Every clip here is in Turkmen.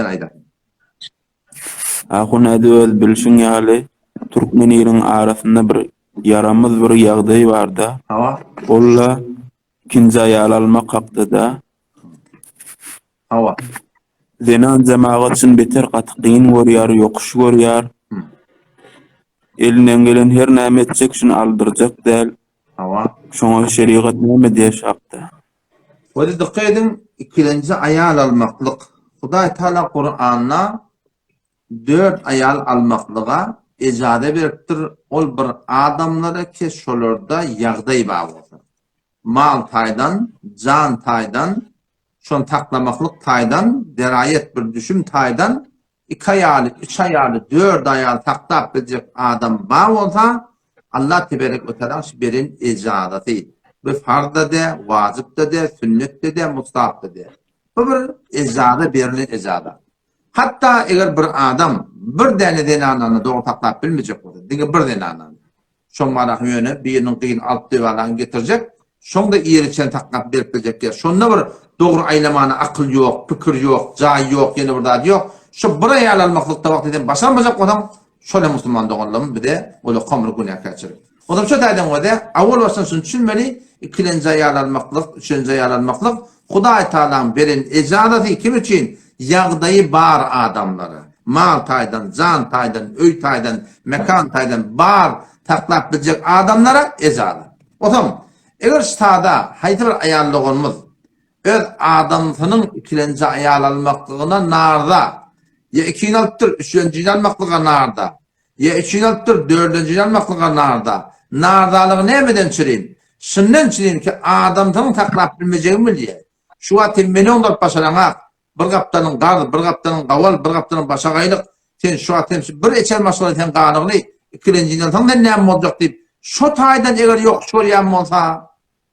Sen aýdarsyň. Ahun ädi öz bilşiň ýaly türkmen iliň arasynda bir ýaramaz bir ýagdaý barda. Hawa. Ol-da ikinji aýal almak hakda-da. Hawa. Zenan jemagat şuny beter gaty kyn görýär, ýokuş görýär. Elinden gelen her näme etjek şuny aldyrjak däl. Hawa. Şoňa şerigat näme diýýär şu hakda? Weli dykgat ediň, ikilenji aýal almaklyk. Hudaý Taala Kuranda dört aýal almaklyga ejaza beripdir, ol bir adamlara ki şolarda ýagdaý bar bolsa. Mal taýdan, jan taýdan, şony saklamaklyk taýdan, deraýet bir düşüm taýdan Iki aýaly, üç aýaly, dört aýaly saklap biljek adam bar bolsa, Allah teberek we teala şu beren ejazasy. Bu farz-da dä, wajyp-da dä, sünnet-de dä, mustahap-da dä. Bu bir ejaza berlen ejaza. Hatda eger bir adam bir däne zenanany dogry saklap bilmejek bolsa, diňe bir zenanany. Şoň barasy ýöne biriniň gyzyny alyp döwalagyny getirjek, şoň-da ýeri çen saklap berip biljek ýer. Şonda bir dogry aýlamana akyl ýok, pikir ýok, jaý ýok, ýene bir zat ýok. Şo bir aýal almaklykda wagty sen başarmajak bolsaň, şol hem musulman doganlarymyz bize ulakam bir günäkärçilik. Onsoň şo taýdan göze, awal başdan şuny düşünmeli, ikilenji aýal almaklyk, üçenji aýal almaklyk Hudaý Tagalaň beren ejazasy kim üçin? Ýagdaýy bar adamlara. Mal taýdan, jan taýdan, öý taýdan, mekan taýdan bar saklap biljek adamlara ejaza. Otam, eger ştada haýsy bir aýal doganymyz öz adamsynyň ikilenji aýal almaklygyna narza, ýa ikini alypdyr, üçlenjini almaklyga narza, ýa üçini alypdyr, dördünjini almaklyga narza. Narzalygy nämeden çürin? Şundan çürin ki, adamsynyň saklap bilmejegini bilýär. Şu wagt sen meni oňdaryp başaraňak. Bir gapdalyň garz, bir gapdalyň gawal, bir gapdalyň başagaýlyk. Sen şu wagt hem şu bir eçer maşgala sen ganygly, ikilenjini alsaň sen näme boljak diýip, şo taýdan eger ýokuş görýän bolsa,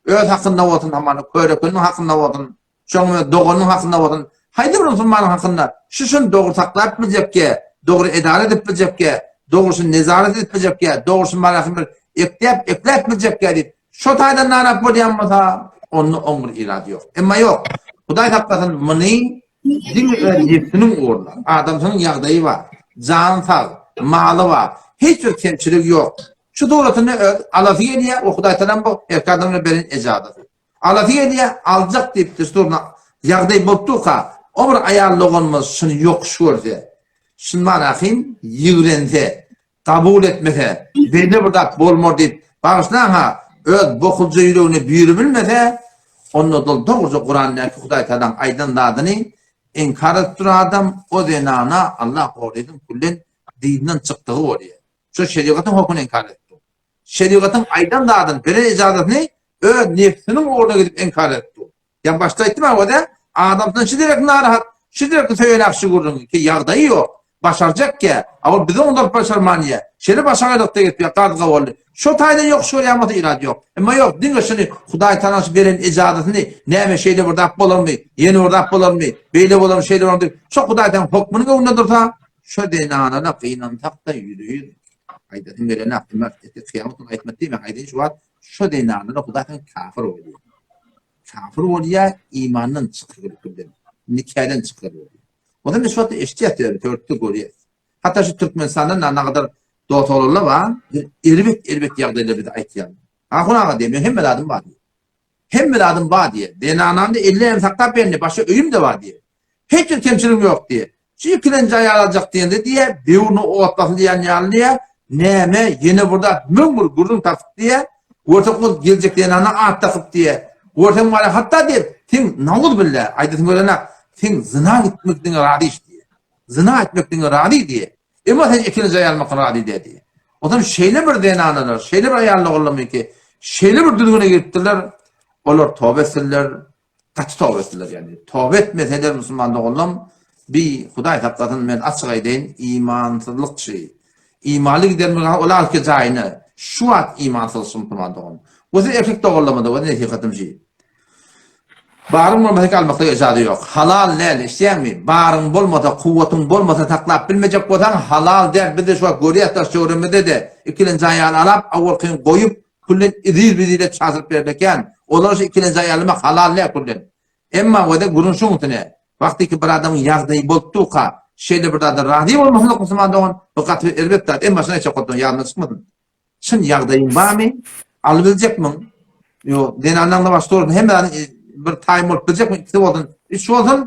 öz hakynda bolsun, hamana körekeniniň hakynda bolsun, şoň bilen doganynyň hakynda bolsun, haýsy bir musulmanyň hakynda şu şuny dogry saklap biljekge, dogry edara edip biljekge, dogrusyny nezaret edip biljekge, dogrusyny barasyn bir ekläp, ekläp biljekge diýip, Şo taýdan narap bolýan bolsa, onda oň bir irady ýok. Emma ýok. Hudaý saklasyn, muny diňe öz nebsiniň ugruna. Adamsynyň ýagdaýy bar, jany sag, maly bar, hiç bir kemçiligi ýok. Şu suratynda öz alasy gelýär, o Hudaý talam bu erkek adamlara beren ejazasy. Alasy gelýär, aljak diýip düsturna ýagdaý bolup durka, o bir aýal doganymyz şuny ýokuş görse, şuny barahyn ýigrense, Kabul etmese, beýle bir zat bolmar diýip, bagyşlaň-ha, öz bokulja ýüregine biribilmese, onda dol dogruja Kurandäki Hudaý Tagalaň aýdan zadyny inkar edip duran adam, o zenana Allah gorasyn küllen dinden çykdygy bolýar. Şo şerigatyň hökmüni inkar edip dur. Şerigatyň aýdan zadyny, beren ejazatyny öz nebsiniň ugruna gidip inkar edip dur. Ýa başda aýtdym awada, adamsyna şu derek narahat, şu derek söýenäk şu gürrüňi ki ýagdaýy ýok, başarjak ýa, a ol bizi ondaryp başarman ýa, şeýle başagaýlykda gitýär, gazga boldy. Şo taýdan ýokuş görýän bolsa irad ýok. Emma ýok, diňe şuny Hudaý Tagala şu beren ejazasyny, näme şeýle bir zat bolarmy, ýene bir zat bolarmy, beýle bolarmy, şeýle bolarmy diýip, şo Hudaý Tagalaň hokmunyň öňünde dursa, şo zenanana gynansak-da ýüzbe-ýüz aýdasym gelenok, emma kyýamat güni aýtmak diýme, aýdaýyn şu wagt, şo zenanana Hudaý Tagala kafir bolýar. Kafir bolýar, imandan çykyr külden, nikadan çykyr bolýar. Onda biz şu wagtda eşitýäs diýelim, töwerekde görýäs. Hatda şu Türkmenistanda na nagadar dost oglanlar bar, erbet erbet ýagdaýlar bize aýtýar. Ahun aga diýýär, men hemme zadym bar diýýär. Hemme zadym bar diýýär. Zenanamda elle hem saklap berdi, başga öýüm-de bar diýýär. Hiç bir kemçiligim ýok diýýär. Şu ikilenji aýal aljak diýende diýýär, böwrüne ot basylýan ýaly diýýär, näme, ýene bir zat, 1001 gürrüň tapyp diýýär, görseň ol geljek zenana at dakyp diýýär. Görseň wara hatda diýýär, seň nauzubilla, aýdasym gelenok, seň zyna etmekligiňe razy iş diýýär. Zyna etmekligiňe razy diýýär. Emma sen ikilenji aýal almakdan razy däl diýýär. Onsoň şeýle bir zenanalar, şeýle bir aýallar olamyki, şeýle bir düzgüne giripdirler, olar toba etsinler, Gaty toba etsinler ýagny. Toba etmeseler musulman doganlam bi Hudaý saklasyn men açyk aýdaýyn imansyzlykçy. Imanly gidermi ol alky jaýyna şu wagt imansyzlykçy musulman dogan. Bu siz erkek doganlamada we nesihatym şi. Baryň bolmasa ki almakda ejaza ýok. Halal däl eşidýäňmi? Baryň bolmasa kuwwatyň bolmasa saklap bilmejek bolsaň halal däl bizde şu wagt görýäs daş töweregimizde-de ikilenji aýal alap awalkyny goýup Küllen iziz bizize çazyryp berlekän. Olar şu ikilenji aýalyma halal däl küllen. Emma wede gürrüň şuň üstüne. Wagtyky bir adamyň ýagdaýy bolup durka, şeýle bir zada razy bolmasalyk musulman dogan, bu gaty bir erbet zat. En başynda aýtjak bolsam ýadymdan çykmasyn. Çyn ýagdaýyň barmy? Alybiljekmiň? Ýok, zenanlaryň başda bolsun, hemme zadyň e, bir taýyn bolup biljekmi? Ikisi bolsun, üç bolsun,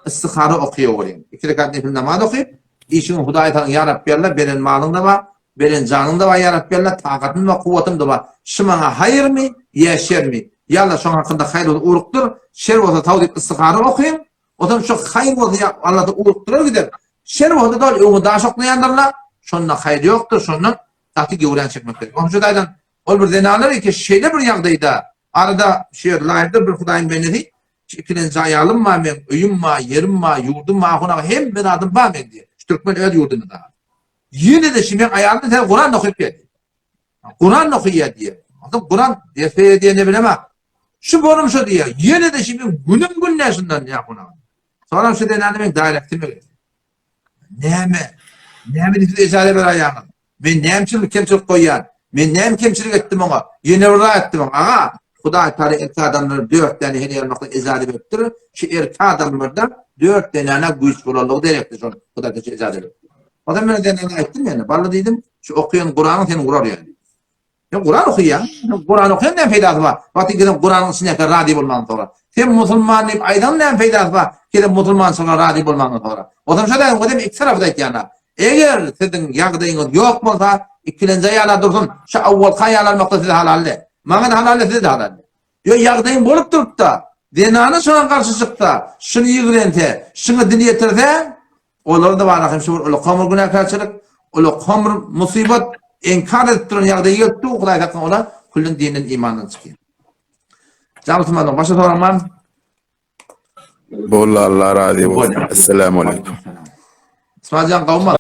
istihara okaýaweriň. Iki rekat nefil namaz okyp, işiňi Hudaýa salyň, ýa Rabbi Alla, beren malyň-da bar, beren janyň-da bar, ýa Rabbi Alla, takatym-da bar, kuwwatym-da bar. Şu maňa haýyrmy ýa şermi? Ýa Alla, şoň hakynda haýyr bolsa ugrukdyr, şer bolsa saw diýip istihara okyň. Onsoň şu haýyr bolsa ýa Alla-da ugrukdyrar gider. Şer bolsa doly öňüňe daş oklaýandyrlar. Şonda haýyr ýokdur, şondan gaty göwräni çekmek gerek. Onuň üçin aýdan, ol bir zenanlar eke şeýle bir ýagdaýda, arada şu ýer laýykdyr bir Hudaýyň bendesi, şu ikilenji aýalym bar meň, öýüm bar, ýerim bar, ýurdum bar, ahun aga hemme zadym bar meň diýýär. Şu türkmen öz ýurdunda da. Ýene-de şu meň aýalym sen Kuran okyp gel. Kuran okaýar diýýär. Onsoň Kuran ders berýär diýende bilemok. Şu bolum şu diýýär. Ýene-de şu meň günüm gün näme şundan ýa ahun aga. Soňam şu zenany meň daýraktime geldi. Näme? Näme diýip siz ejaza beraýýaňyz? Men näme üçin kemçilik goýýan? Men näme kemçilik etdim oňa? Ýene bir zat etdim oňa. Aga, Hudaý Taala erkek adamlara dört däne heleý almakda ejaza beripdir. Şu erkek adamlarda dört dänäne güýç bolanlygy derekdir şol Hudaý Taala ejaza beripdir. O zaman men zenana aýtdym ýene, bally diýdim, şu okaýan Kuranyň seni urar ýaly. Sen Kuran okaýaň, Kuran okaýan näme peýdasy bar? Wagty giden Kuranyň içindäki razy bolmagyň soňra. Sen musulman diýip aýdan näme peýdasy bar? Giden musulmançylyga razy bolmagyň soňra. O zaman şo daýyň özem iki tarapy aýtýan. Eger siziň ýagdaýyňyz ýok bolsa, ikilenji aýala dursun, şu awwalky aýal almakda size halal däl. Maňa da halal däl, size de halal däl. Ýo ýagdaýyň bolup durupda, zenany şoňa garşy çyksa, şuny ýigrense, şuňa dil ýetirse, Olar-da bar ahym şu bir ulakam bir günäkärçilik, ulakam bir musybat, inkar edip duran ýagdaýa gelip dur, Hudaý saklasyn olar külden dinden imandan çykýar. Jan musulmanlar, başga soraň barmy? Boldy Allah razy bolsun. Esselamu aleýkum. İsmail jan gowmy?